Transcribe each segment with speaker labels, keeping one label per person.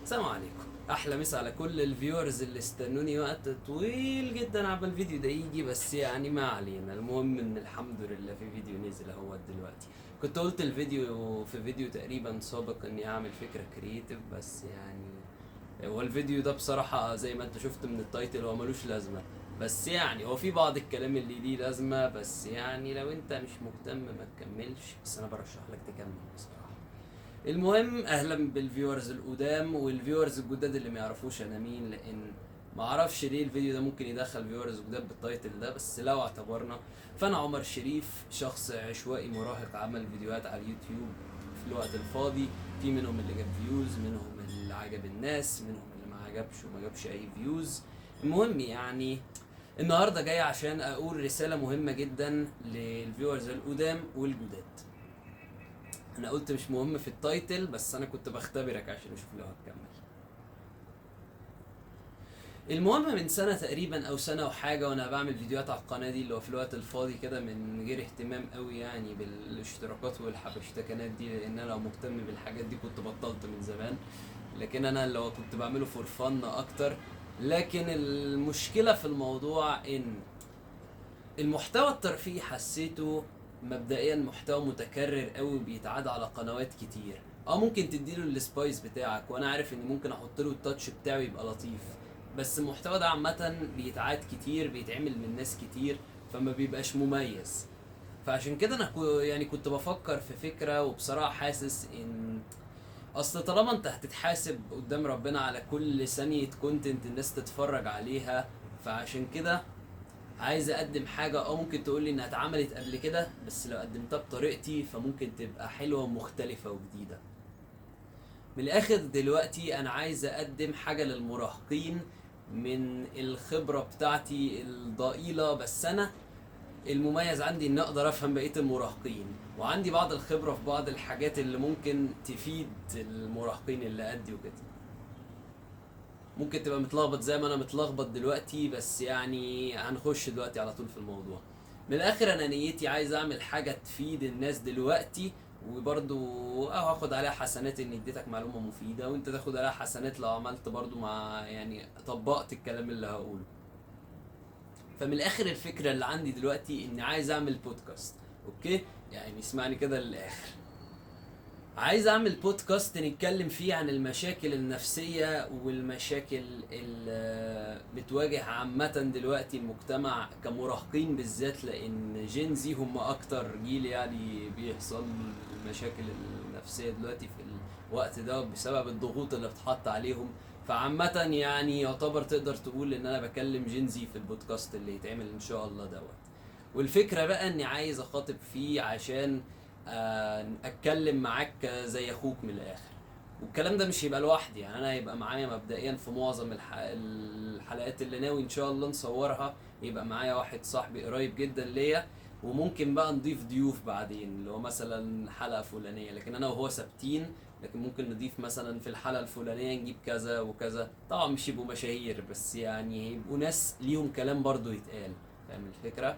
Speaker 1: السلام عليكم، احلى مسا على كل ال viewers اللي استنوني وقت طويل جدا عبال الفيديو ده يجي، بس يعني ما علينا. المهم ان الحمد لله في فيديو نزل اهوت دلوقتي. كنت قلت الفيديو في فيديو تقريبا سابق اني هعمل فكرة creative، بس يعني هو الفيديو ده بصراحة زي ما انت شفت من ال title هو ملوش لازمة، بس يعني هو في بعض الكلام اللي ليه لازمة، بس يعني لو انت مش مهتم ما تكملش، بس انا برشح لك تكمل بصراحة. المهم اهلا بال viewers القدام وال viewers الجداد اللي ما يعرفوش انا مين، لان ما اعرفش ليه الفيديو ده ممكن يدخل viewers جداد بال title ده، بس لو اعتبرنا فانا عمر شريف، شخص عشوائي مراهق عمل فيديوهات على اليوتيوب في الوقت الفاضي، في منهم اللي جاب views، منهم اللي عجب الناس، منهم اللي ما عجبش وما جابش اي views. المهم يعني النهارده جاي عشان اقول رسالة مهمة جدا لل viewers القدام والجداد. انا قلت مش مهم في ال title، بس انا كنت بختبرك عشان اشوف لو هتكمل. المهم من سنة تقريبا او سنة وحاجة وانا بعمل فيديوهات على القناة دي اللي هو في الوقت الفاضي كده من غير اهتمام قوي يعني بالاشتراكات والحبشتكنات دي، لان انا لو مهتم بالحاجات دي كنت بطلت من زمان، لكن انا اللي هو كنت بعمله for fun اكتر. لكن المشكلة في الموضوع ان المحتوى الترفيهي حسيته مبدئيا محتوى متكرر قوي بيتعاد على قنوات كتير. ممكن تديله ال spice بتاعك، وانا عارف ان ممكن احط له ال touch بتاعه يبقى لطيف، بس المحتوى ده عامة بيتعاد كتير، بيتعمل من ناس كتير، فما بيبقاش مميز. فعشان كده انا كنت بفكر في فكرة، وبصراحة حاسس ان اصل طالما انت هتتحاسب قدام ربنا على كل ثانية content الناس تتفرج عليها، فعشان كده عايز اقدم حاجة ممكن تقولي انها اتعملت قبل كده، بس لو قدمتها بطريقتي فممكن تبقى حلوة ومختلفة وجديدة. من الاخر دلوقتي انا عايز اقدم حاجة للمراهقين من الخبرة بتاعتي الضئيلة، بس انا المميز عندي ان اقدر افهم بقية المراهقين، وعندي بعض الخبرة في بعض الحاجات اللي ممكن تفيد المراهقين اللي قدي وكده. ممكن تبقى متلخبط زي ما انا متلخبط دلوقتي، بس يعني هنخش دلوقتي على طول في الموضوع. من الاخر انا نيتي عايز اعمل حاجة تفيد الناس دلوقتي، وبرضو هاخد عليها حسنات ان اديتك معلومة مفيدة، وانت تاخد عليها حسنات لو عملت برضو مع يعني طبقت الكلام اللي هقوله. فمن الاخر الفكرة اللي عندي دلوقتي اني عايز اعمل بودكاست. okay، يعني اسمعني كده للاخر. عايز اعمل بودكاست نتكلم فيه عن المشاكل النفسية والمشاكل اللي بتواجه عامة دلوقتي المجتمع كمراهقين بالذات، لان Gen Z هم اكتر جيل يعني بيحصل المشاكل النفسية دلوقتي في الوقت ده بسبب الضغوط اللي بتحط عليهم. فعامة يعني يعتبر تقدر تقول ان انا بكلم Gen Z في البودكاست اللي يتعمل ان شاء الله دوت. والفكرة بقى اني عايز اخاطب فيه عشان اتكلم معاك زي اخوك من الاخر، والكلام ده مش هيبقى لوحدي، يعني انا هيبقى معايا مبدئيا في معظم الحلقات اللي ناوي ان شاء الله نصورها يبقى معايا واحد صاحبي قريب جدا ليا، وممكن بقى نضيف ضيوف بعدين اللي هو مثلا حلقة فلانية، لكن انا وهو ثابتين، لكن ممكن نضيف مثلا في الحلقة الفلانية نجيب كذا وكذا. طبعا مش يبقوا مشاهير، بس يعني يبقوا ناس ليهم كلام برضو يتقال، فاهم الفكرة؟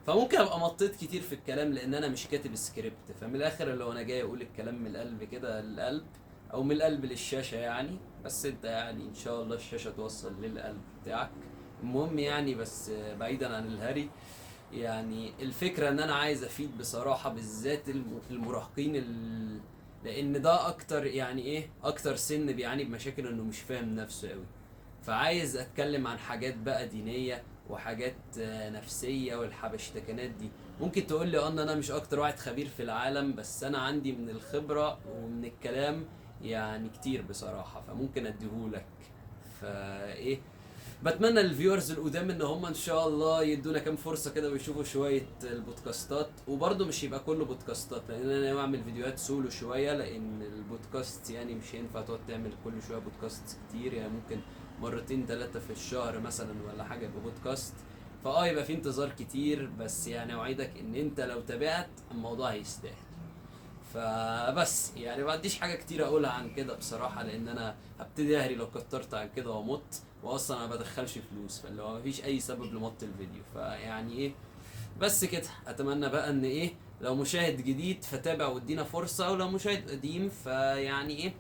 Speaker 1: فممكن ابقى مطيت كتير في الكلام لان انا مش كاتب سكريبت، فمن الاخر اللي هو انا جاي اقول الكلام من القلب كده للقلب، او من القلب للشاشة يعني، بس انت يعني ان شاء الله الشاشة توصل للقلب بتاعك. المهم يعني بس بعيدا عن الهري، يعني الفكرة ان انا عايز افيد بصراحة بالذات المراهقين لان ده اكتر يعني ايه اكتر سن بيعاني بمشاكل انه مش فاهم نفسه قوي. فعايز اتكلم عن حاجات بقى دينية وحاجات نفسية والحبشتكنات دي. ممكن تقول لي ان انا مش اكتر واحد خبير في العالم، بس انا عندي من الخبرة ومن الكلام يعني كتير بصراحة، فممكن اديهولك. فايه بتمنى لل viewers القدام ان هم ان شاء الله يدونا كام فرصة كده ويشوفوا شوية البودكاستات، وبرضه مش يبقى كله بودكاستات لان انا ناوي اعمل فيديوهات سولو شوية، لان البودكاست يعني مش هينفع تقعد تعمل كل شوية بودكاست كتير، يعني ممكن مرتين 3 في الشهر مثلا ولا حاجة يبقى بودكاست، يبقى في انتظار كتير، بس يعني اوعدك ان انت لو تابعت الموضوع هيستاهل. فبس يعني ما عنديش حاجة كتير اقولها عن كده بصراحة، لان انا هبتدي اهري لو كترت عن كده وامط، واصلا انا ما بدخلش فلوس، فاللي هو مفيش اي سبب لمط الفيديو. فيعني ايه بس كده. اتمنى بقى ان ايه لو مشاهد جديد فتابع وادينا فرصة، ولو مشاهد قديم فيعني ايه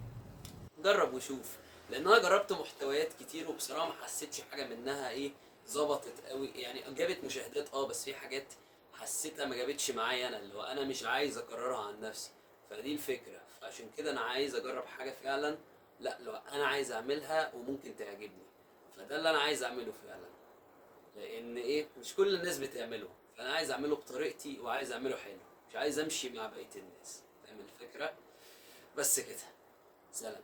Speaker 1: جرب وشوف. لان انا جربت محتويات كتير وبصراحة ما حسيتش حاجة منها ايه ظبطت قوي، يعني جابت مشاهدات بس في حاجات حسيتها ما جابتش معايا انا، اللي هو انا مش عايز اكررها عن نفسي. فدي الفكرة، فعشان كده انا عايز اجرب حاجة فعلا، لا لو انا عايز اعملها وممكن تعجبني، فده اللي انا عايز اعمله فعلا، لان ايه مش كل الناس بتعمله، فانا عايز اعمله بطريقتي وعايز اعمله حلو، مش عايز امشي مع بقية الناس. فاهم الفكرة؟ بس كده، سلام.